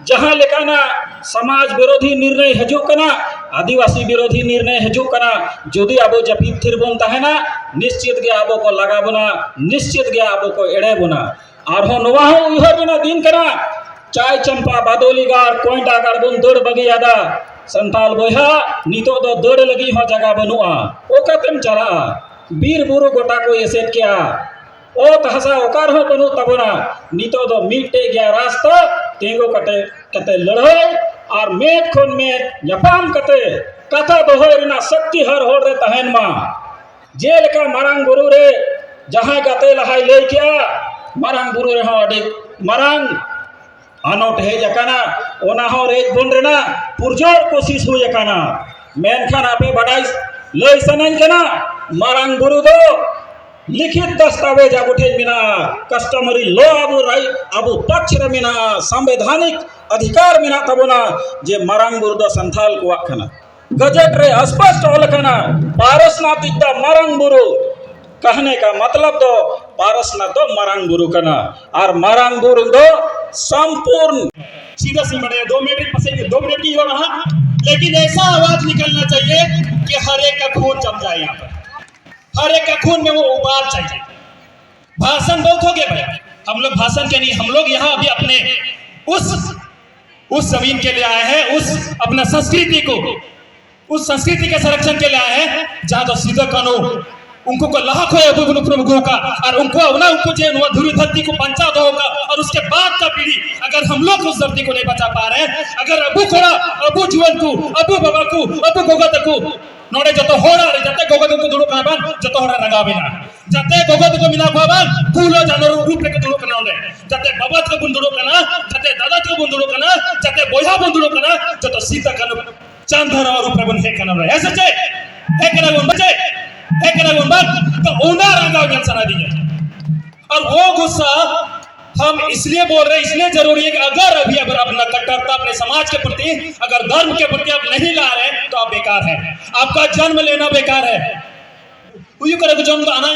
ᱡᱟᱦᱟᱸ ᱞᱮᱠᱟᱱᱟᱜ ᱥᱚᱢᱟᱡᱽ ᱵᱤᱨᱳᱫᱷᱤ ᱱᱤᱨᱱᱚᱭ ᱦᱤᱡᱩᱜ ᱠᱟᱱᱟ, ᱟᱹᱫᱤᱵᱟᱹᱥᱤ ᱵᱤᱨᱳᱫᱷᱤ ᱱᱤᱨᱱᱚᱭ ᱦᱤᱡᱩᱜ ᱠᱟᱱᱟ, ᱡᱩᱫᱤ ᱟᱵᱚ ᱡᱟᱹᱯᱤᱫ ᱛᱷᱤᱨ ᱵᱚᱱ ᱛᱟᱦᱮᱱᱟ, ᱱᱤᱥᱪᱤᱛ ᱜᱮ ᱟᱵᱚ ᱠᱚ ᱞᱟᱜᱟ ᱵᱚᱱᱟ, ᱱᱤᱥᱪᱤᱛ ᱜᱮ ᱟᱵᱚ ᱠᱚ ᱮᱲᱮ ᱵᱚᱱᱟ᱾ ᱟᱨᱦᱚᱸ ᱱᱚᱣᱟ ᱦᱚᱸ ᱩᱭᱦᱟᱹᱨ ᱨᱮᱱᱟᱜ ᱫᱤᱱ ᱠᱟᱱᱟ, ᱪᱟᱭ ᱪᱟᱢᱯᱟ, ᱵᱟᱫᱚᱞᱤ ᱜᱟᱲ, ᱠᱚᱭᱰᱟ ᱜᱟᱲ ᱵᱚᱱ ᱫᱟᱹᱲ ᱵᱟᱹᱜᱤᱭᱟᱫᱟ᱾ ᱥᱟᱱᱛᱟᱞ ᱵᱚᱭᱦᱟ, ᱱᱤᱛᱚᱜ ᱫᱚ ᱫᱟᱹᱲ ᱞᱟᱹᱜᱤᱫ ᱦᱚᱸ ᱡᱟᱭᱜᱟ ᱵᱟᱹᱱᱩᱜᱼᱟ᱾ ᱚᱠᱟᱛᱮᱢ ᱪᱟᱞᱟᱜᱼᱟ? ᱵᱤᱨ ᱵᱩᱨᱩ ᱜᱚᱴᱟ ᱠᱚ ᱮᱥᱮᱫ ᱠᱮᱜᱼᱟ᱾ ᱚᱛ ᱦᱟᱥᱟ ᱚᱠᱟ ᱨᱮᱦᱚᱸ ᱵᱟᱹᱱᱩᱜ ᱛᱟᱵᱚᱱᱟ᱾ ᱱᱤᱛᱚᱜ ᱫᱚ ᱢᱤᱫᱴᱮᱡ ᱜᱮᱭᱟ ᱨᱟᱥᱛᱟ, ᱛᱤᱸᱜᱩ ᱠᱟᱛᱮ, ᱠᱟᱛᱮ ᱞᱟᱹᱲᱦᱟᱹᱭ ᱟᱨ ᱢᱮᱫ ᱠᱷᱚᱱ ᱢᱮᱫ ᱧᱟᱯᱟᱢ ᱠᱟᱛᱮ ᱠᱟᱛᱷᱟ ᱫᱚᱦᱚᱭ ᱨᱮᱱᱟᱜ ᱥᱚᱠᱛᱤ ᱦᱟᱨ ᱦᱚᱲ ᱨᱮ ᱛᱟᱦᱮᱱ ᱢᱟ᱾ ᱡᱮᱞᱮᱠᱟ ᱢᱟᱨᱟᱝ ᱵᱩᱨᱩ ᱨᱮ ᱡᱟᱦᱟᱸᱭ ᱜᱟᱛᱮ ᱞᱟᱦᱟᱭ ᱞᱟᱹᱭ ᱠᱮᱜᱼᱟ, ᱢᱟᱨᱟᱝ ᱵᱩᱨᱩ ᱨᱮᱦᱚᱸ ᱟᱹᱰᱤ ᱢᱟᱨᱟᱝ ᱟᱱᱟᱴ ᱦᱮᱡ ᱟᱠᱟᱱᱟ, ᱚᱱᱟ ᱦᱚᱸ ᱨᱮᱡ ᱵᱚᱱ ᱨᱮᱱᱟᱜ ᱯᱩᱨᱡᱳᱨ ᱠᱳᱥᱤᱥ ᱦᱩᱭ ᱟᱠᱟᱱᱟ᱾ ᱢᱮᱱᱠᱷᱟᱱ ᱟᱯᱮ ᱵᱟᱰᱟᱭ ᱞᱟᱹᱭ ᱥᱟᱱᱟᱧ ᱠᱟᱱᱟ, ᱢᱟᱨᱟᱝ ᱵᱩᱨᱩ ᱫᱚ ᱞᱤᱠᱷᱤᱛ ᱫᱟᱥᱛᱟᱵᱮᱡᱽ ᱟᱵᱚ ᱴᱷᱮᱱ ᱢᱮᱱᱟᱜᱼᱟ, customary law ᱟᱵᱚ ᱨᱟᱭ-, ᱟᱵᱚ ᱯᱟᱠᱷ ᱨᱮ ᱢᱮᱱᱟᱜᱼᱟ, ᱥᱟᱢᱵᱤᱫᱷᱟᱱᱤᱠ ᱚᱫᱷᱤᱠᱟᱨ ᱢᱮᱱᱟᱜ ᱛᱟᱵᱚᱱᱟ ᱡᱮ ᱢᱟᱨᱟᱝ ᱵᱩᱨᱩ ᱫᱚ ᱥᱟᱱᱛᱟᱞ ᱠᱚᱣᱟᱜ ᱠᱟᱱᱟ᱾ ᱜᱟᱡᱮᱴ ᱨᱮ ᱥᱯᱚᱥᱴ ᱚᱞ ᱟᱠᱟᱱᱟ, ᱯᱟᱨᱚᱥᱱᱟᱛᱷ ᱤᱡ ᱫᱚ ᱢᱟᱨᱟᱝ ᱵᱩᱨᱩ᱾ ᱠᱟᱦᱱᱮ ᱠᱟ ᱢᱚᱛᱞᱚᱵ ᱫᱚ ᱯᱟᱨᱚᱥᱱᱟᱛᱷ ᱫᱚ ᱢᱟᱨᱟᱝ ᱵᱩᱨᱩ ᱠᱟᱱᱟ᱾ ᱟᱨ ᱢᱟᱨᱟᱝ ᱵᱩᱨᱩ ᱫᱚ ᱥᱚᱢᱯᱩᱨᱱ सीधा सी बड़े दो मिनट पसेंगे, दो मिनट की हो रहा, लेकिन ऐसा आवाज निकलना चाहिए कि हर एक का खून जम जाए यहाँ पर, हर एक का खून में वो उबाल चाहिए। भाषण बहुत हो गया भाई, हम लोग भाषण के नहीं, हम लोग यहाँ अभी अपने उस उस जमीन के लिए आए हैं, उस अपना संस्कृति को ᱩᱥ ᱥᱚᱝᱥᱠᱨᱤᱛᱤ ᱠᱮ ᱥᱚᱝᱨᱚᱠᱷᱚᱱ ᱠᱮ ᱞᱤᱭᱮ ᱟᱭᱮ ᱦᱮᱸ, ᱡᱟᱦᱟᱸ ᱫᱚ ᱥᱤᱫᱩ ᱠᱟᱹᱱᱦᱩ ᱩᱱᱠᱩ ᱠᱚ ᱞᱟᱦᱟ ᱠᱷᱚᱱ ᱟᱵᱚ ᱵᱚᱱ ᱩᱯᱨᱩᱢ ᱟᱹᱜᱩ ᱟᱠᱟᱫ, ᱟᱨ ᱩᱱᱠᱩᱣᱟᱜ ᱚᱱᱟ ᱩᱱᱠᱩ ᱡᱮ ᱱᱚᱣᱟ ᱫᱷᱩᱲᱤ ᱫᱷᱟᱹᱨᱛᱤ ᱠᱚ ᱵᱟᱧᱪᱟᱣ ᱫᱚᱦᱚ ᱟᱠᱟᱫ, ᱟᱨ ᱩᱥᱠᱮ ᱵᱟᱫ ᱠᱟ ᱯᱤᱲᱦᱤ ᱟᱜᱟᱨ ᱦᱟᱢ ᱞᱳᱜ ᱩᱥ ᱫᱷᱟᱹᱨᱛᱤ ᱠᱚ ᱱᱟᱦᱤᱸ ᱵᱟᱪᱟ ᱯᱟ ᱨᱮ ᱦᱮᱸ, ᱟᱜᱟᱨ ᱟᱵᱚ ᱠᱚᱲᱟ, ᱟᱵᱚ ᱡᱩᱣᱟᱹᱱ ᱠᱚ, ᱟᱵᱚ ᱵᱟᱵᱟ ᱠᱚ, ᱟᱵᱚ ᱜᱚᱜᱚ ᱛᱟᱠᱚ ᱱᱚᱰᱮ ᱡᱚᱛᱚ ᱦᱚᱲᱟᱜ ᱨᱮ ᱡᱟᱛᱮ ᱜᱚᱜᱚ ᱛᱟᱠᱚ ᱫᱩᱲᱩᱵ ᱠᱟᱱᱟ ᱵᱟᱝ, ᱡᱚᱛᱚ ᱦᱚᱲᱟᱜ ᱨᱟᱸᱜᱟᱣ ᱢᱮᱱᱟᱜᱼᱟ᱾ ᱡᱟᱛᱮ ᱜᱚᱜᱚ ᱛᱟᱠᱚ ᱢᱮᱱᱟᱜ ᱠᱚᱣᱟ ᱵᱟᱝ, ᱯᱷᱩᱞᱳ ᱡᱷᱟᱱᱳ ᱨᱩᱯ ᱨᱮᱠᱚ ᱫᱩᱲᱩᱵ ᱠᱟᱱᱟ ᱚᱸᱰᱮ᱾ ᱡᱟᱛᱮ ᱵᱟᱵᱟ ᱛᱟᱠᱚ ᱵᱚᱱ ᱫᱩᱲᱩᱵ ᱠᱟᱱᱟ, ᱡᱟᱛᱮ ᱫᱟᱫᱟ ᱛᱟᱠᱚ ᱵᱚᱱ ᱫᱩᱲᱩᱵ ᱠᱟᱱᱟ, ᱡᱟᱛᱮ ᱵᱚᱭᱦᱟ ᱵᱚᱱ ᱫᱩᱲᱩᱵ ᱠᱟᱱᱟ, ᱡᱚᱛᱚ ᱥᱤᱫᱩ ᱠᱟᱹᱱᱦᱩ ᱪᱟᱸᱫ ᱫᱷᱟᱨᱟ ᱨᱩᱯ ᱨᱮᱵᱚᱱ ᱦᱮᱡ ᱠᱟᱱᱟ ᱵᱚᱱ᱾ ᱦᱮᱸ ᱥᱮ ᱪᱮᱫ? ᱦᱮᱡ ᱠᱟᱱᱟ ᱵᱚᱱ ᱵᱟᱝ? ᱦᱮᱡ ᱠᱟᱱᱟ ᱵᱚᱱ ᱵᱟᱝ? ᱛᱚ ᱚᱱᱟ ᱨᱟᱸᱜᱟᱣ ᱧᱮᱞ ᱥᱟᱱᱟ ᱫᱤᱧᱟ᱾ ᱟᱨ ᱣᱚ ᱜᱩᱥᱥᱟ ᱦᱟᱢ ᱤᱥᱞᱤᱭᱮ ᱵᱳᱞ ᱨᱮ, ᱤᱥᱞᱤᱭᱮ ᱡᱟᱨᱩᱨᱤ ᱦᱮ ᱠᱤ ᱟᱜᱟᱨ ᱟᱵᱷᱤ ᱟᱜᱟᱨ ᱟᱯᱱᱟ ᱠᱴᱴᱨᱛᱟ ᱟᱯᱱᱮ ᱥᱚᱢᱟᱡᱽ ᱠᱮ ᱯᱨᱚᱛᱤ, ᱟᱜᱟᱨ ᱫᱷᱚᱨᱢ ᱠᱮ ᱯᱨᱚᱛᱤ ᱟᱯ ᱱᱟᱦᱤᱸ ᱞᱟ ᱨᱮ, ᱛᱚ ᱟᱯ ᱵᱮᱠᱟᱨ ᱦᱮ, ᱟᱯᱠᱟ ᱡᱚᱱᱢ ᱞᱮᱱᱟ ᱵᱮᱠᱟᱨ ᱦᱮ᱾ ᱦᱩᱭᱩᱜ ᱠᱟᱱᱟ ᱠᱚ ᱡᱚᱱᱢ ᱫᱚ ᱟᱱᱟ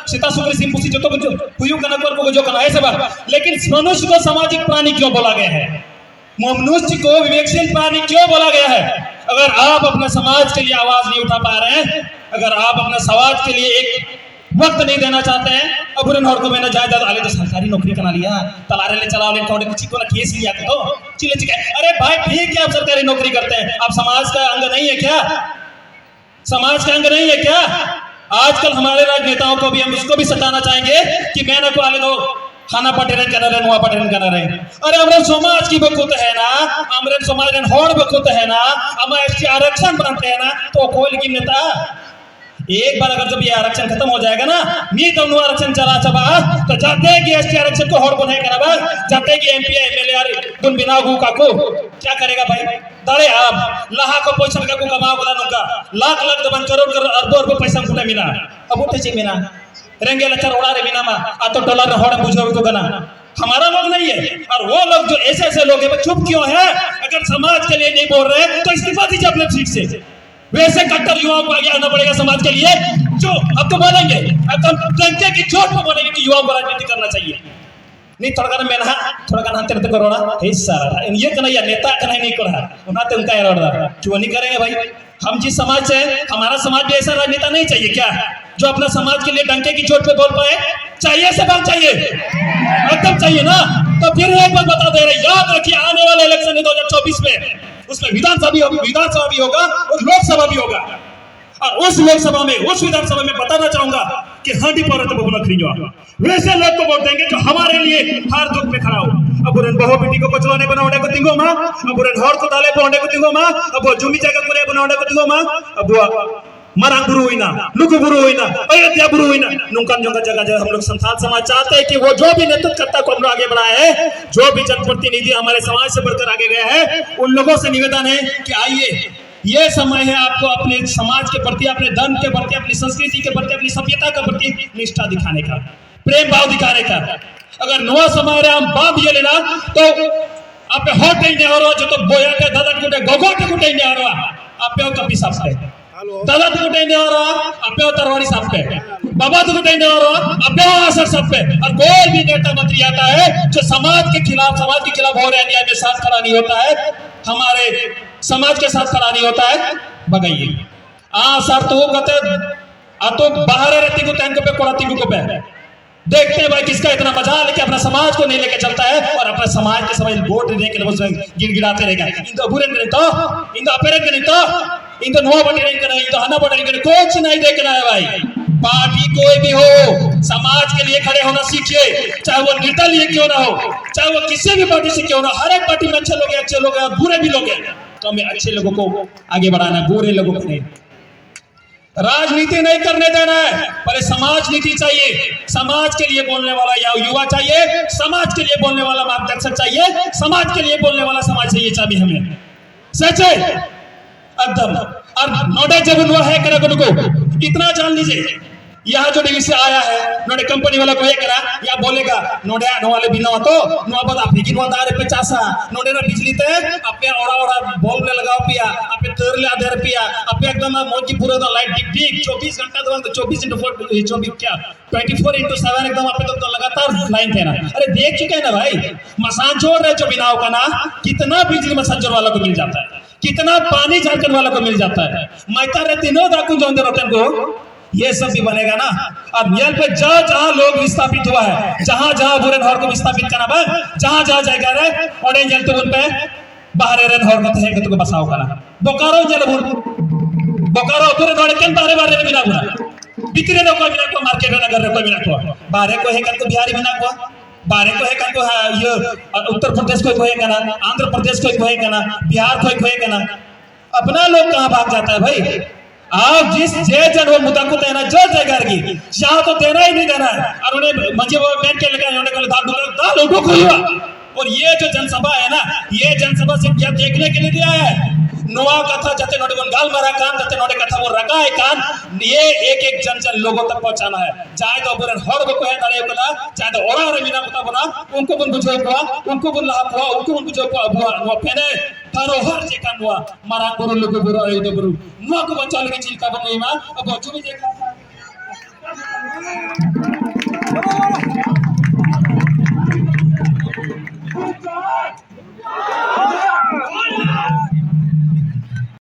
ᱥᱮᱛᱟ ᱥᱩᱠᱨᱤ ᱥᱤᱢ ᱯᱩᱥᱤ ᱡᱚᱛᱚ ᱠᱚ ᱡᱚ-, ᱦᱩᱭᱩᱜ ᱠᱟᱱᱟ ᱠᱚ ᱟᱨ ᱠᱚ ᱜᱚᱡᱚᱜ ᱠᱟᱱᱟ, ᱦᱮᱸ ᱥᱮ ᱵᱟᱝ? ᱞᱮᱠᱤᱱ ᱢᱟᱱᱩᱥ ᱠᱚ ᱥᱟᱢᱟᱡᱤᱠ ᱯᱨᱟᱱᱤ ᱠᱤᱭᱚ ᱵᱚᱞᱟ ᱜᱟᱭᱟ ᱦᱮ? ᱢᱟᱱᱩᱥ ᱠᱚ ᱵᱤᱵᱮᱠᱥᱤᱞ ᱯᱨᱟᱱᱤ ᱠᱤᱭᱚ ᱵᱚᱞᱟ ᱜᱟᱭᱟ ᱦᱮ? ᱟᱜᱟᱨ ᱟᱯ ᱟᱯᱱᱟ ᱥᱟᱢᱟᱡ ᱠᱮ ᱞᱤᱭᱮ ᱟᱣᱟᱡ ᱱᱟᱦᱤᱸ ᱩᱴᱷᱟ ᱯᱟ ᱨᱮ ᱦᱮ, ᱟᱜᱟᱨ ᱟᱯ ᱟᱯᱱᱟ ᱥᱟᱢᱟᱡ ᱠᱮ ᱞᱤᱭᱮ ᱮᱠ ᱣᱟᱠᱛ ᱱᱟᱦᱤᱸ ᱫᱮᱱᱟ ᱪᱟᱦᱛᱮ ᱦᱮ, ᱟᱵᱚᱨᱮᱱ ᱦᱚᱲ ᱠᱚ ᱢᱮᱱᱟ, ᱡᱟᱦᱟᱸᱭ ᱫᱟᱫᱟ ᱟᱞᱮ ᱫᱚ ᱥᱚᱨᱠᱟᱨᱤ ᱱᱚᱠᱨᱤ ᱠᱟᱱᱟ ᱞᱮᱭᱟ, ᱛᱟᱞᱟ ᱨᱮᱞᱮ ᱪᱟᱞᱟᱣ ᱞᱮᱱᱠᱷᱟᱱ ᱚᱸᱰᱮ ᱠᱤᱪᱷᱩ ᱠᱚ ᱱᱟ ᱠᱮᱥ ᱞᱤᱭᱟ ᱠᱚ, ᱪᱮᱫ ᱞᱮ ᱪᱤᱠᱟᱹᱭᱟ? ᱟᱨᱮ ᱵᱷᱟᱭ, ᱴᱷᱤᱠ ᱦᱮ ᱟᱯ ᱥᱚᱨᱠᱟᱨᱤ ᱱᱚᱠᱨᱤ ᱠᱟᱨᱛᱮ ᱦᱮ, ᱟᱯ ᱥᱟᱢᱟᱡ ᱠᱟ ᱚᱝᱜ ᱱᱟᱦᱤᱸ ᱦᱮ ᱠᱭᱟ? ᱥᱟᱢᱟᱡ ᱠᱟ ᱚᱝᱜ ᱱᱟᱦᱤᱸ ᱦᱮ ᱠᱭᱟ? ᱟᱡᱠᱟᱞ ᱦᱟᱢᱟᱨᱮ ᱨᱟᱡᱽᱱᱮᱛᱟᱣ ᱠᱚ ᱵᱷᱤ ᱦᱟᱢ ᱩᱥᱠᱚ ᱵᱷᱤ ᱥᱟᱴᱟᱱᱟ ᱪᱟᱦᱮᱸᱜᱮ ᱠᱤ ᱢᱮᱱᱟ ᱠᱚ ᱟᱞᱮ ᱫᱚ ᱦᱟᱱᱟ ᱯᱟᱨᱴᱤ ᱨᱮᱱ ᱠᱟᱱᱟ ᱞᱮ, ᱱᱚᱣᱟ ᱯᱟᱨᱴᱤ ᱨᱮᱱ ᱠᱟᱱᱟ ᱞᱮ᱾ ᱟᱨᱮ ᱟᱢᱨᱮᱱ ᱥᱚᱢᱟᱡᱽ ᱠᱤ ᱵᱟᱠᱚ ᱛᱟᱦᱮᱱᱟ, ᱟᱢᱨᱮᱱ ᱥᱚᱢᱟᱡᱽ ᱨᱮᱱ ᱦᱚᱲ ᱵᱟᱠᱚ ᱛᱟᱦᱮᱱᱟ, ᱟᱢᱟᱜ ᱮᱥ ᱴᱤ ᱟᱨᱟᱠᱥᱟᱱ ᱵᱟᱝ ᱛᱟᱦᱮᱱᱟ, ᱛᱚ ᱚᱠᱚᱭ ᱞᱟᱹᱜᱤᱫ ᱱᱮᱛᱟ? ᱮᱠ ᱵᱟᱨ ᱟᱜᱟᱨ ᱡᱟᱵ ᱭᱮ ᱟᱨᱟᱠᱥᱟᱱ ᱠᱷᱟᱛᱟᱢ ᱦᱳ ᱡᱟᱭᱮᱜᱟ ᱱᱟ, ᱢᱤᱫ ᱫᱚᱢ ᱱᱚᱣᱟ ᱟᱨᱟᱠᱥᱟᱱ ᱪᱟᱞᱟᱣ ᱪᱟᱵᱟᱜᱼᱟ, ᱛᱚ ᱡᱟᱛᱮ ᱜᱮ ᱮᱥ ᱴᱤ ᱟᱨᱟᱠᱥᱟᱱ ᱠᱚ ᱦᱚᱲ ᱵᱚᱱ ᱦᱮᱡ ᱠᱟᱱᱟ ᱵᱟᱝ, ᱡᱟᱛᱮ ᱜᱮ M P M L A ᱟᱨ ᱵᱚᱱ ᱵᱮᱱᱟᱣ ᱟᱹᱜᱩ ᱠᱟᱜ ᱠᱚ, ᱠᱭᱟ ᱠᱟᱨᱮᱜᱟ ᱵᱷᱟᱭ? ᱫᱟᱲᱮᱭᱟᱜᱼᱟ ᱟᱢ᱾ ᱞᱟᱦᱟ ᱠᱚ ᱯᱚᱭᱥᱟ ᱞᱮᱠᱟ ᱠᱚ ᱠᱟᱢᱟᱣ ᱠᱟᱫᱟ ᱱᱚᱝᱠᱟ᱾ ᱞᱟᱠᱷ ᱞᱟᱠᱷ ᱫᱚ ᱵᱟᱝ, ᱠᱟᱨᱳᱲ ᱠᱟᱨᱳᱲ, ᱟᱨᱵᱚ ᱟᱨᱵᱚ ᱯᱚᱭᱥᱟ ᱩᱱᱠᱩ ᱴᱷᱮᱱ ᱢᱮᱱᱟᱜᱼᱟ᱾ ᱟᱵᱚ ᱴᱷᱮᱱ ᱪᱮᱫ ᱢᱮᱱᱟᱜᱼᱟ? ᱨᱮᱸᱜᱮᱡ ᱱᱟᱪᱟᱨ ᱚᱲᱟᱜ ᱨᱮ ᱢᱮᱱᱟᱢᱟ, ᱟᱛᱳ ᱴᱚᱞᱟ ᱨᱮ ᱦᱚᱲᱮᱢ ᱵᱩᱡᱷᱟᱹᱣ ᱟᱠᱚ ᱠᱟᱱᱟ᱾ हमारा लोग नहीं है। और वो लोग जो ऐसे ऐसे लोग हैं, वो चुप क्यों है? अगर समाज के लिए नहीं बोल रहे हैं, तो इस्तीफा दीजिए अपने सीट से। वैसे कट्टर युवाओं को आगे आना पड़ेगा समाज के लिए, जो अब तो बोलेंगे, अब तो हम डंके की चोट पर बोलेंगे कि युवाओं को राजनीति करना चाहिए। ᱱᱤᱛ ᱛᱷᱚᱲᱟ ᱜᱟᱱ ᱢᱮᱱᱟ ᱦᱟᱸᱜ, ᱛᱷᱚᱲᱟ ᱜᱟᱱ ᱦᱟᱱᱛᱮ ᱱᱟᱛᱮ ᱠᱚ ᱨᱚᱲᱟ, "ᱦᱮᱭ ᱥᱟᱨᱟ, ᱤᱭᱟᱹ ᱠᱟᱱᱟ ᱭᱟ, ᱱᱮᱛᱟ ᱠᱟᱱᱟᱭ ᱱᱤᱭᱟᱹ ᱠᱚᱲᱟ", ᱚᱱᱟᱛᱮ ᱚᱱᱠᱟᱭ ᱨᱚᱲ ᱮᱫᱟ᱾ क्यों नहीं करेंगे भाई? हम जिस समाज से हैं, हमारा समाज भी ऐसा राजनेता नहीं चाहिए क्या, जो अपना समाज के लिए डंके की चोट पे बोल पाए? चाहिए से बात चाहिए? एकदम चाहिए ना। तो फिर एक बात बता दे रहे, याद रखिए, आने वाले इलेक्शन है दो हज़ार चौबीस में, उसमें विधानसभा भी होगी, विधानसभा भी होगा और लोकसभा भी होगा। और उस लोकसभा में, उस विधानसभा में बताना चाहूंगा कि हांडी पारा तो बबुला खरीदो। वैसे लोग को वोट देंगे जो हमारे लिए हर दुख में खड़ा हो। अब उन्हें बहु बेटी को कचरा नहीं बना उन्हें को तिंगो माँ, अब उन्हें हर को दाले पे उन्हें को तिंगो माँ, अब वो जमी जगह को नहीं बना उन्हें को तिंगो माँ, अब वो ᱢᱟᱨᱟᱝ ᱵᱩᱨᱩ ᱦᱩᱭᱱᱟ, ᱞᱩᱜᱩ ᱵᱩᱨᱩ ᱦᱩᱭᱱᱟ, ᱚᱭᱳᱫᱷᱭᱟ ᱵᱩᱨᱩ ᱦᱩᱭᱱᱟ, ᱱᱚᱝᱠᱟᱱ ᱡᱚᱜᱟ ᱡᱟᱭᱜᱟ ᱡᱟᱦᱟᱸ ᱦᱟᱢ ᱞᱳᱜ ᱥᱟᱱᱛᱟᱞ ᱥᱚᱢᱟᱡᱽ ᱪᱟᱦᱛᱮ ᱦᱮᱸ ᱠᱤ ᱣᱳ ᱡᱳ ᱵᱷᱤ ᱱᱮᱛᱨᱤᱛᱵ ᱠᱟᱨᱛᱟ ᱠᱚ ᱦᱟᱢ ᱞᱳᱜ ᱟᱜᱮ ᱵᱟᱲᱷᱟᱭᱮ ᱦᱮᱸ, ᱡᱳ ᱵᱷᱤ ᱡᱚᱱᱯᱨᱚᱛᱤᱱᱤᱫᱷᱤ ᱦᱟᱢᱟᱨᱮ ᱥᱚᱢᱟᱡᱽ ᱥᱮ ᱵᱟᱲᱷᱠᱟᱨ ᱟᱜᱮ ᱜᱟᱭᱟ ᱦᱮᱸ, ᱩᱱ ᱞᱳᱜᱳ ᱥᱮ ᱱᱤᱵᱮᱫᱚᱱ ᱦᱮᱸ ᱠᱤ ᱟᱭᱮ, ᱭᱮ ᱥᱚᱢᱚᱭ ᱦᱮᱸ ᱟᱯᱠᱳ ᱟᱯᱱᱮ ᱥᱚᱢᱟᱡᱽ ᱠᱮ ᱯᱨᱚᱛᱤ, ᱟᱯᱱᱮ ᱫᱷᱚᱨᱢ ᱠᱮ ᱯᱨᱚᱛᱤ, ᱟᱯᱱᱤ ᱥᱚᱸᱥᱠᱨᱤᱛᱤ ᱠᱮ ᱯᱨᱚᱛᱤ, ᱟᱯᱱᱤ ᱥᱚᱵᱷᱭᱚᱛᱟ ᱠᱮ ᱯᱨᱚᱛᱤ ᱱᱤᱥᱴᱷᱟ ᱫᱤᱠᱷᱟᱱᱮ ᱠᱟ᱾ प्रेम भाव दिखाने का। अगर ᱱᱚᱣᱟ ᱥᱚᱢᱚᱭ ᱨᱮ ᱟᱢ ᱵᱟᱢ ᱤᱭᱟᱹ ᱞᱮᱱᱟ ᱛᱚ ᱟᱯᱮ ᱦᱚᱲ ᱴᱷᱮᱱ ᱱᱮᱦᱚᱨᱚᱜᱼᱟ, ᱡᱚᱛᱚ ᱵᱚᱭᱦᱟ ᱴᱷᱮᱱ, ᱫᱟᱫᱟ ᱴᱷᱮᱱ, ᱜᱚᱜᱚ ᱴᱷᱮᱱ ᱱᱮᱦᱚᱨᱚᱜᱼᱟ, ᱟᱯᱮ ᱦᱚᱸ ᱠᱟᱹᱯᱤ ᱥᱟᱵ ᱯᱮ᱾ ᱫᱟᱫᱟ ᱴᱷᱮᱱ ᱱᱮᱦᱚᱨᱚᱜᱼᱟ, ᱟᱯᱮ ᱦᱚᱸ ᱛᱟᱨᱣᱟᱲᱤ ᱥᱟᱵ ᱯᱮ᱾ ᱵᱟᱵᱟ ᱴᱷᱮᱱ ᱱᱮᱦᱚᱨᱚᱜᱼᱟ, ᱟᱯᱮ ᱦᱚᱸ ᱟᱥᱟᱨ ᱥᱟᱵ ᱯᱮ᱾ और कोई भी नेता मंत्री आता है जो समाज के खिलाफ, समाज के खिलाफ हो रहे अन्याय में साथ खड़ा नहीं होता है, हमारे समाज के साथ खड़ा नहीं होता है, ᱵᱟᱜᱟᱭᱮ᱾ ᱟᱸᱜ ᱥᱟᱨ ᱛᱩ ᱠᱟᱛᱮ ᱟᱛᱳ ᱵᱟᱦᱨᱮ ᱨᱮ ᱛᱤᱸᱜᱩ ᱛᱟᱦᱮᱱ ᱠᱚᱯᱮ, ᱠᱚᱲᱟ ᱛᱤᱸᱜᱩ ᱠᱚᱯᱮ᱾ देखते हैं भाई किसका इतना मजाल है कि अपना समाज को नहीं लेके चलता है और अपना समाज के समय वोट देने के लिए बस गिड़गिड़ाते रहेगा। ᱤᱧ ᱫᱚ ᱟᱵᱚᱨᱮᱱ ᱠᱟᱹᱱᱟᱹᱧ ᱛᱚ, ᱤᱧ ᱫᱚ ᱟᱯᱮᱨᱮᱱ ᱠᱟᱹᱱᱟᱹᱧ ᱛᱚ, ᱤᱧ ᱫᱚ ᱱᱚᱣᱟ ᱯᱟᱨᱴᱤ ᱨᱮᱱ ᱠᱟᱹᱱᱟᱹᱧ, ᱤᱧ ᱫᱚ ᱦᱟᱱᱟ ᱯᱟᱨᱴᱤ ᱨᱮᱱ ᱠᱟᱹᱱᱟᱹᱧ, ᱠᱩᱪ ᱱᱟᱦᱤ ᱫᱮᱠᱷᱱᱟ ᱦᱮ ᱵᱷᱟᱭ। पार्टी कोई भी हो, समाज के लिए खड़े होना सीखिए, चाहे वो नेता लिए क्यों ना हो, चाहे वो किसी भी पार्टी से क्यों ना हो। हर एक पार्टी में अच्छे लोग हैं, अच्छे लोग हैं, बुरे भी लोग हैं, तो हमें अच्छे लोगों को आगे बढ़ाना, बुरे लोगों को नहीं। राजनीति नहीं करने देना है, पहले समाज नीति चाहिए। समाज के लिए बोलने वाला या युवा चाहिए, समाज के लिए बोलने वाला मार्गदर्शक चाहिए, समाज के लिए बोलने वाला समाज चाहिए चाबी हमें। सच है एकदम। और नोडे जब हुआ है करे को इतना जान लीजिए, यहाँ जो डीवीसी आया है, नोडे कंपनी वाला को ये करा, या बोलेगा, नोडे आने वाले बिना तो, नो बता फिर नो दारे पे चासा, नोडे ना बिजली ते, अपने ओरा ओरा बल्ब ले लगाओ पिया, अपने तर ले आधे पिया, अपने एकदम मौज की पूरा लाइट टिक टिक, चौबीस घंटा दो, चौबीस इंटू फोर, चौबीस क्या, ट्वेंटी फोर इंटू सेवन एकदम अपने तो, तो लगातार लाइन थे ना। अरे देख चुके हैं ना भाई, मसांजोर रे जो बिनाव का ना, कितना बिजली मसांजोर वाला को मिल जाता है, कितना पानी झारखंड वाला को मिल जाता है। मैं कह रहे तीनों दाकू जो अंदर होते हैं को, ये सब भी बनेगा ना। अब ᱧᱮᱞ ᱯᱮ, ᱡᱟᱦᱟᱸ ᱡᱟᱦᱟᱸ ᱞᱳᱠ ᱵᱤᱥᱛᱷᱟᱯᱤᱛ ᱦᱩᱣᱟ ᱦᱮ, ᱡᱟᱦᱟᱸ ᱡᱟᱦᱟᱸ ᱟᱵᱚᱨᱮᱱ ᱦᱚᱲ ᱠᱚ ᱵᱤᱥᱛᱷᱟᱯᱤᱛ ᱠᱟᱱᱟ ᱵᱟᱝ, ᱡᱟᱦᱟᱸ ᱡᱟᱦᱟᱸ ᱡᱟᱭᱜᱟ ᱨᱮ, ᱚᱸᱰᱮ ᱧᱮᱞ ᱛᱟᱵᱚᱱ ᱯᱮ, ᱵᱟᱦᱨᱮ ᱨᱮᱱ ᱦᱚᱲ ᱠᱚ ᱦᱮᱡ ᱠᱟᱛᱮ ᱠᱚ ᱵᱟᱥᱟᱣ ᱠᱟᱱᱟ᱾ ᱵᱚᱠᱟᱨᱚ ᱧᱮᱞ ᱟᱵᱚᱱ, ᱵᱚᱠᱟᱨᱚ ᱟᱹᱛᱩ ᱨᱮᱱ ᱦᱚᱲ ᱮᱠᱮᱱ ᱵᱟᱦᱨᱮ ᱵᱟᱦᱨᱮ ᱨᱮ ᱢᱮᱱᱟᱜ ᱵᱚᱱᱟ᱾ ᱵᱷᱤᱛᱨᱤ ᱨᱮ ᱚᱠᱚᱭ ᱢᱮᱱᱟᱜ ᱠᱚᱣᱟ? ᱢᱟᱨᱠᱮᱴ ᱨᱮ, ᱱᱟᱜᱟᱨ ᱨᱮ ᱚᱠᱚᱭ ᱢᱮᱱᱟᱜ ᱠᱚᱣᱟ? ᱵᱟᱦᱨᱮ ᱠᱚ ᱦᱮᱡ ᱠᱟᱛᱮ ᱵᱤᱦᱟᱨᱤ ᱢᱮᱱᱟᱜ ᱠᱚᱣᱟ, ᱵᱟᱦᱨᱮ ᱠᱚ ᱦᱮᱡ ᱠᱟᱛᱮ, ᱦᱟ, ᱤᱭᱟᱹ, ᱩᱛᱛᱚᱨ ᱯᱨᱚᱫᱮᱥ ᱠᱷᱚᱱ ᱠᱚ ᱦᱮᱡ ᱠᱟᱱᱟ, ᱟᱱᱫᱷᱨᱚ ᱯᱨᱚᱫᱮᱥ ᱠᱷᱚᱱ ᱠᱚ ᱦᱮᱡ ᱠᱟᱱᱟ, ᱵᱤᱦᱟᱨ ᱠᱷᱚᱱ ᱠᱚ ᱦᱮᱡ ᱠᱟᱱᱟ᱾ अपना लोग कहाँ भाग जाता है भाई? आप जिस, जे जन वो मुद्दा को देना जल जाएगा की, यहाँ तो देना ही नहीं देना है। और उन्हें मंजे वो बैठ के लेकर उन्होंने कल दाल डुबा, दाल उठो खोलवा। और ये जो जनसभा है ना, ये जनसभा सिर्फ यह देखने के लिए दिया है। ᱱᱚᱣᱟ ᱠᱟᱛᱷᱟ ᱡᱟᱛᱮ ᱱᱚᱰᱮ ᱵᱚᱱ ᱜᱟᱞᱢᱟᱨᱟᱣ ᱠᱟᱱ, ᱡᱟᱛᱮ ᱱᱚᱰᱮ ᱠᱟᱛᱷᱟ ᱵᱚᱱ ᱨᱟᱠᱟᱵ ᱮᱫ ᱠᱟᱱ, ᱱᱤᱭᱟᱹ ᱮᱠ ᱮᱠ ᱡᱚᱱ ᱡᱚᱱ ᱞᱳᱜᱳ ᱛᱚᱠ ᱯᱚᱦᱚᱸᱪᱟᱱᱟ ᱦᱟᱭ᱾ ᱡᱟᱦᱟᱸᱭ ᱫᱚ ᱟᱵᱚᱨᱮᱱ ᱦᱚᱲ ᱵᱟᱠᱚ ᱦᱮᱡ ᱫᱟᱲᱮᱭᱟᱜ ᱠᱟᱱᱟ, ᱡᱟᱦᱟᱸᱭ ᱫᱚ ᱚᱲᱟᱜ ᱨᱮ ᱢᱮᱱᱟᱜ ᱠᱚᱛᱟ ᱵᱚᱱᱟ, ᱩᱱᱠᱩ ᱵᱚᱱ ᱵᱩᱡᱷᱟᱹᱣ ᱠᱚᱣᱟ, ᱩᱱᱠᱩ ᱵᱚᱱ ᱞᱟᱦᱟ ᱠᱚᱣᱟ, ᱩᱱᱠᱩ ᱵᱚᱱ ᱵᱩᱡᱷᱟᱹᱣ ᱠᱚᱣᱟ ᱟᱵᱚᱣᱟᱜ ᱱᱚᱣᱟ ᱯᱮᱱᱮ ᱫᱷᱚᱨᱚᱦᱚᱨ ᱪᱮᱫ ᱠᱟᱱ, ᱱᱚᱣᱟ ᱢᱟᱨᱟᱝ ᱵᱩᱨᱩ, ᱞᱩᱜᱩ ᱵᱩᱨᱩ, ᱟᱭᱳ ᱵᱩᱨᱩ, ᱱᱚᱣᱟ ᱠᱚ ᱵᱟᱧᱪᱟᱣ ᱞᱟᱹᱜᱤᱫ ᱪᱮᱫ ᱞᱮᱠᱟ ᱵᱚᱱ ᱮᱢᱟ ᱟᱵᱚᱣᱟᱜ ᱡᱩᱢᱤ ᱡᱟᱭᱜᱟ᱾